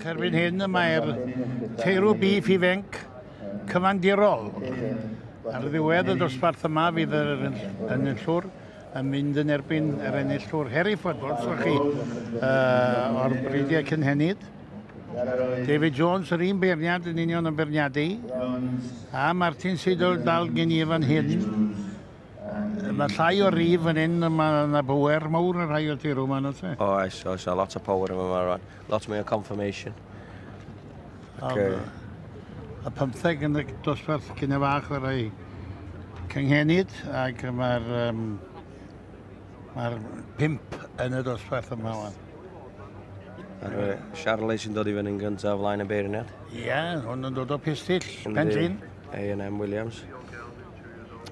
Erbyn hyn mae'r teirw bîff ifanc cyfandirol. Ar ddiwedd y dosbarth yma fydd yr enillwr yn mynd yn erbyn yr enillwr Hereford, wrth chi, o'r bridiau cynhenid. David Jones, yr un beirniad yn union yn beirniadu. A Martin Siddle dal gen i fan hyn. Mae llai o rif fan hyn, mae yna bwer mawr yn rhai o'r teirw yma, oes e? Oes, oes, a lot o power yma yma rwan. Lot mwy o confirmation. Ac, y 15 yn y dosbarth cyn y fach o'r rhai cynghenid, ac mae'r mae'r 5 yn y dosbarth yma wan. A'r Charlie sy'n dod i fyny'n gyntaf flaen y beirniad. Ie, yeah, hwn yn dod o Pistyll, Penllyn. A&M Williams.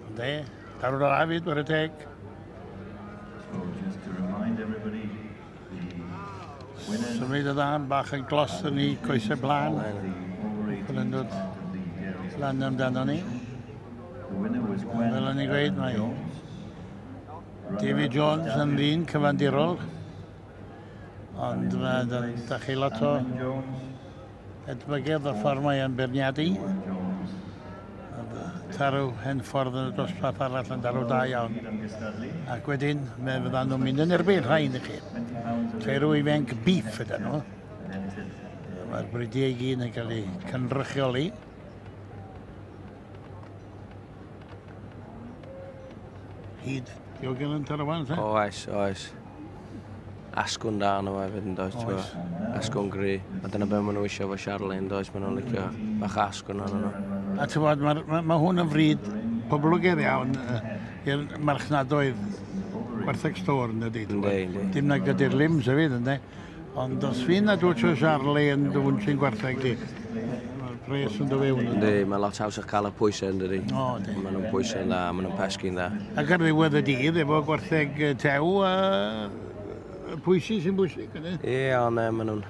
Yndi, darw da fyd, wrth y teg. Symud y ddan bach yn glos yn ei coesau blaen. Hwn yn dod lan amdano ni. Fel o'n i'n gweud, mae David Jones yn ddyn cyfandirol. Ond mae da chi lot o edmygedd o'r ffordd mae yn beirniadu. Tarw hen ffordd yn y dosbarth arall yn darw da iawn. Ac wedyn, me fyddan nhw'n mynd yn erbyn rhain i chi. Teirw ifanc beef ydyn nhw. Mae'r bridiau i gyd yn cael eu cynrychioli. Hyd diogel yn Tarawan, te? Oes, oes. Asgwn da nhw hefyd yn does, ti'n Asgwn gry. A dyna be maen nhw eisiau efo Charlie yn does, maen nhw'n licio bach asgwn arno nhw. A ti'n bod, mae ma, ma hwn yn fryd poblogaidd iawn i'r marchnadoedd gwartheg stôr yn dydy. Yndi, yndi. Dim na gyda'r limbs hefyd, yndi. Ond os fi'n na dwtch o Charlie yn dw'n sy'n gwartheg di, mae'r pres yn dod fewn. Yndi, mae lot haws o'ch cael y pwysau yn dydy. O, yndi. Maen nhw'n pwysau'n dda, maen nhw'n pesgu'n dda. Ac ar ddiwedd y dydd, efo gwartheg tew, pwysi sy'n bwysig, ydy? Ie, ond maen nhw'n...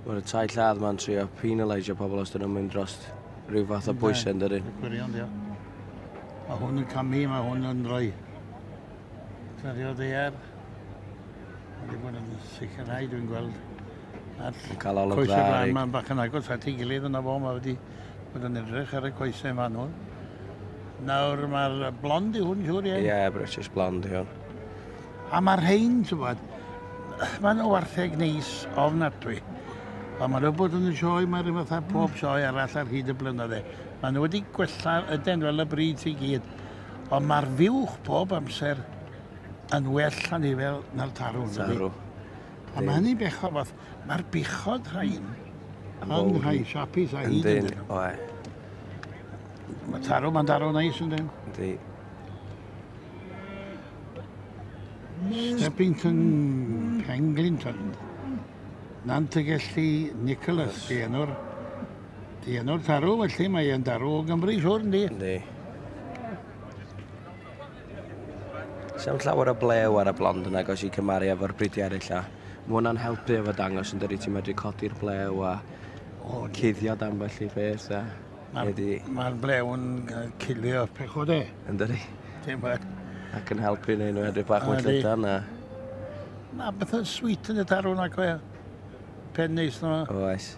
Mae'r tai lladd ma'n trio penalisio pobl os dyn nhw'n mynd dros rhyw fath o bwysau yn dydyn. Gwirion, dio. Mae hwn yn camu, mae hwn yn rhoi. Clirio ddaear. Mae wedi bod yn sicrhau, dwi'n gweld. A'r cael olwg coesau dda. Blaen, mae'n bach yn agos at ei gilydd yna fo, mae wedi bod yn edrych ar y coesau yma nhw. Nawr mae'r blond i hwn, siŵr, ie? Ie, British blond i hwn. A mae'r rhain, ti'n bod, maen nhw wartheg neis ofnadwy. Ond maen nhw bod yn y sioe, mae'r un fatha pob sioe arall ar hyd y blynydde. Maen nhw wedi gwella yden fel y bryd i gyd. Ond mae'r fuwch pob amser yn well anifel na'r tarw. Tarw. A mae hynny'n bechod fath. Mae'r buchod rhain yn rhai siapus a hyd yn dyn. Oe. Mae tarw, mae'n darw neis yn dyn. Yndi. Steppington Penglinton. Nantygelli Nicholas, di enw'r tarw, felly mae e'n darw o Gymru, siwr, yndi? Yndi. Sa'm llawer o blew ar y blond yna, gos i cymaru efo'r bridiau eraill a mae hwnna'n helpu efo dangos yn dydi, ti'n medru codi'r blew a cuddiad ambell i beth a... Mae'r blew yn cilio pechod e. Yn dydi? Dim bach. Ac yn helpu neu nhw edrych bach mwy llydan a... Na, beth yn sweet yn y tarw na, cofio. Pen neis na. Oes.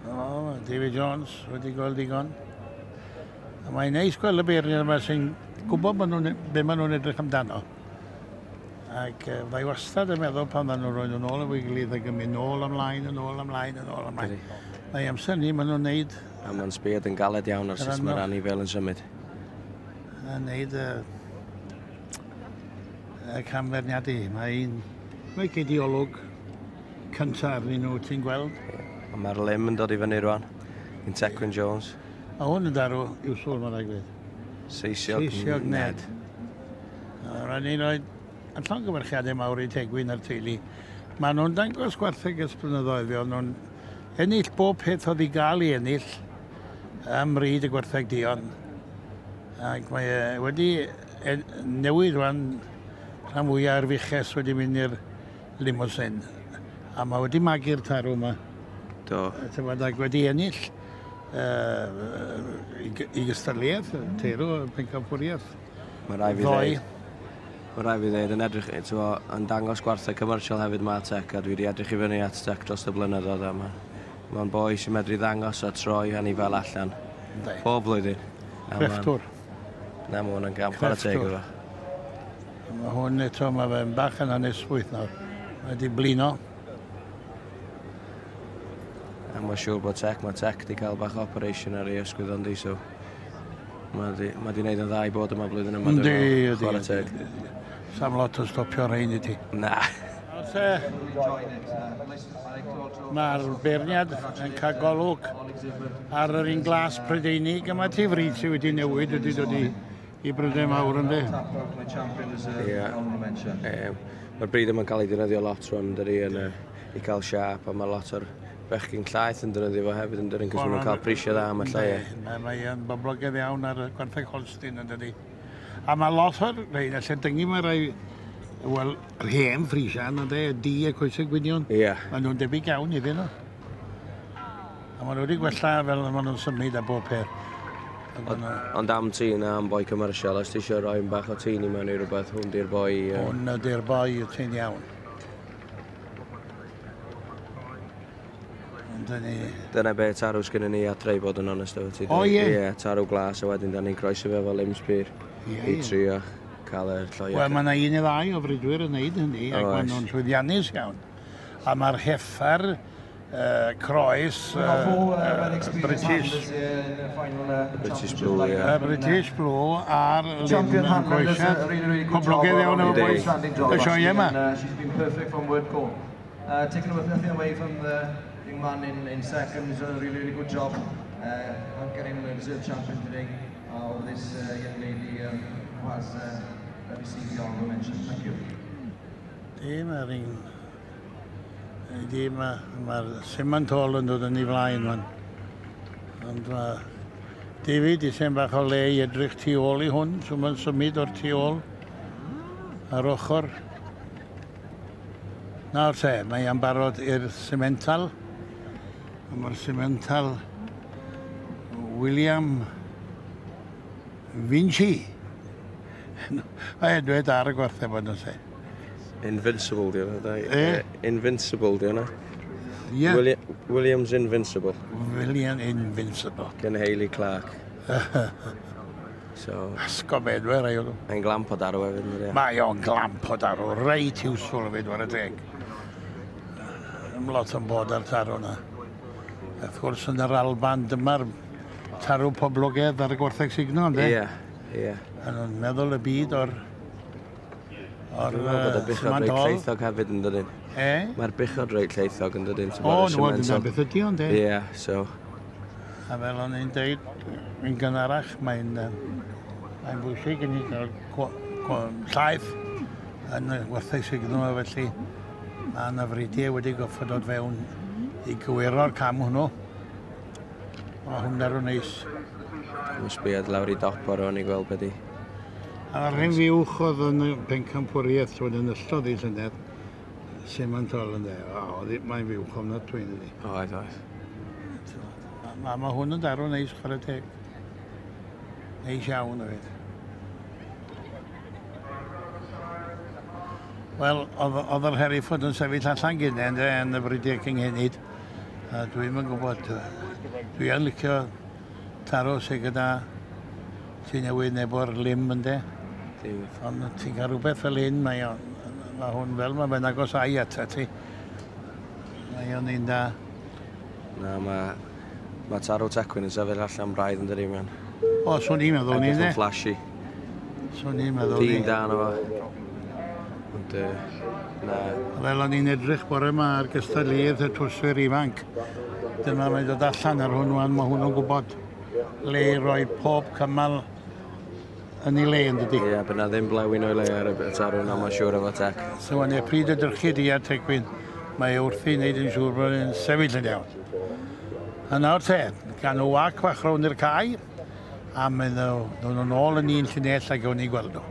O, David Jones wedi gweld digon. A mae'n neis gweld y beirniad yma sy'n gwybod be maen nhw'n edrych amdano. Ac fydda i wastad yn meddwl pan fyddan nhw'n rhoi nhw'n ôl efo'i gilydd ac yn mynd nôl ymlaen, yn ôl ymlaen, yn ôl ymlaen. Mae amser ni, maen nhw'n neud... A mae'n sbïad yn galed iawn ar sut mae'r anifail yn symud. A neud y camferniadu. Mae'n mae gyd i olwg cyntaf arnyn nhw, ti'n gweld. A mae'r lim yn dod i fyny rwan, yn Tecwyn Jones. A hwn yn darw i'w sŵr, mae'n rhaid gweud. Seisiog Ned. A rhaid ni'n rhoi yn llongyfarchiadau mawr i Tegwyn a'r teulu. Maen nhw'n dangos gwartheg ers blynyddoedd. Fe nhw'n ennill bob peth oedd i gael i ennill am bryd y gwartheg duon. Ac mae wedi newid rwan rhan fwyaf o'r fuches wedi mynd i'r limousine. A mae wedi magu'r tarw yma. Do. Ac wedi ennill i gystadleuaeth, teirw, pencampwriaeth. Mae rai fi ddeud. Mae rhaid fi ddweud, yn edrych, yn dangos gwartheg commercial hefyd mae Tec, a dwi wedi edrych i fyny at Tec dros y blynyddoedd yma. Mae'n boi sy'n medru ddangos a troi anifail allan. Bob blwyddyn. Crefftwr. Na, mae hwn yn gamp, chwarae teg iddo. Mae hwn eto, mae fe'n bach yn anesmwyth nawr. Mae wedi blino. A mae'n siŵr bod Tec, mae Tec wedi cael bach operation ar ei ysgwydd ond i, so mae wedi wneud yn dda i bod yma blwyddyn yma. Yndi, yndi. Sam lot o stopio rhain i ti. Na. Mae'r beirniad yn cael golwg ar yr un glas Prydeinig yma ti fryd sydd wedi newid wedi dod i Brydain Mawr ynddi. Ie. Mae'r bryd yma'n cael ei defnyddio lot rwan dydy yn i cael siâp, a mae lot o'r bechgyn llaeth yn defnyddio fo hefyd yn dydyn, cos maen nhw'n cael prisiau dda am y llai. Mae'n boblogaidd iawn ar y gwartheg Holstein yn dydy. A mae lot o'r rhain, lle dyngu mae rai, wel, yr hen Frisian, ynddo, y du a coesau gwynion. Ie. Maen nhw'n debyg iawn iddyn nhw. A maen nhw wedi gwella fel maen nhw'n symud a bob peth. Ond am tîn a am boi commercial, os ti eisiau rhoi bach o tîn i mewn i rhywbeth, hwn di'r boi... Hwn ydy'r boi, ti'n iawn. Dyna be tarw sgynnon ni adre i bod yn onest efo ti. O ie? Ie, tarw glas a wedyn da ni'n croesi fe efo limbs pur i trio cael y lloiau. Wel, mae yna un neu ddau o fridwyr yn neud hynny ac maen nhw'n llwyddiannus iawn. A mae'r heffer croes British British Blue, ie. British Blue a'r lim yn croesiad. Poblogaidd iawn efo boys y sioe yma. She's been perfect from word go. Taken nothing away from the young man in second, he's done a really, really good job. I'm getting the reserve champion today of this young lady who has received the honourable mention. Thank you. Dim yr un... Dim, mae'r Simmental yn dod yn ei flaen fan. Ond mae David eisiau bach o le i edrych tu ôl i hwn, so mae'n symud o'r tu ôl ar ochr. Nawr te, mae am barod i'r Simmental. Mae'r Simmental William Vinci. Mae enwau da ar y gwartheg bod nhw'n se. Invincible di hwnna, da. Invincible di hwnna. Ie. William's Invincible. William Invincible. Gen Hayley Clark. So... Asgo be enwau rai o'n nhw. Mae'n glamp o darw hefyd. Mae o'n glamp o darw, reit useful hefyd, war y teg. Ddim lot yn bod ar tarw na. Wrth gwrs yn yr Alban, dyma'r tarw poblogaidd ar y gwartheg sugno, ynddo? Ie, ie. A nhw'n meddwl y byd o'r... Dwi'n meddwl bod y buchod reit lleithog hefyd yn dydyn. E? Mae'r buchod reit lleithog yn dydyn. O, nhw, dyna beth ydi o'n de. Ie, so... A fel o'n i'n deud, yn gynharach, mae'n bwysig i ni gael llaeth yn y gwartheg sugno, felly mae yna fridiau wedi goffod dod fewn i gywiro'r cam hwnnw. Mae hwn ar o'n neis. Mae'n sbiad lawr i dop o'r o'n i gweld beth i. A'r hen fiwch oedd yn y pencampwriaeth trwy'n yn ystod i llynedd, Simmental yn de. Mae'n fiwch ofnadwy yn dydi. Oedd, oedd. Mae hwn yn darw neis, chwarae teg. Neis iawn hefyd. Wel, oedd yr Hereford yn sefyll allan gynnau yn, yn y bridiau cynghenid. A dwi'm yn gwybod, dwi yn licio tarw sydd gyda ti newydd neb o'r lim yn de. Ond ti'n cael rhywbeth fel hyn, mae hwn fel mae fe'n agosau ata ti. Mae o'n un da. Na, mae tarw Tecwyn yn sefyll allan braidd yn dydi, man. O, swn i'n meddwl ni, de. Edrych yn flashy. Swn i'n meddwl ni. Dyn da na fo. Ond, na. Fel o'n i'n edrych bore yma ar gystadleuaeth y twrswyr ifanc. Dyma mae'n dod allan ar hwn wan, mae hwnnw'n gwybod le i roi pob cymal yn ei le yn dydi. Ie, bydd na ddim blewyn o'i le ar y tarw na, mae'n siŵr efo Tec. So, wan, pryd edrychu di ar Tecwyn, mae wrthi wneud yn siŵr bod e'n sefyll yn iawn. A nawr te, gan nhw wac fach rownd i'r cae, a mynd nhw'n ôl yn un llinell a gawn ni gweld nhw.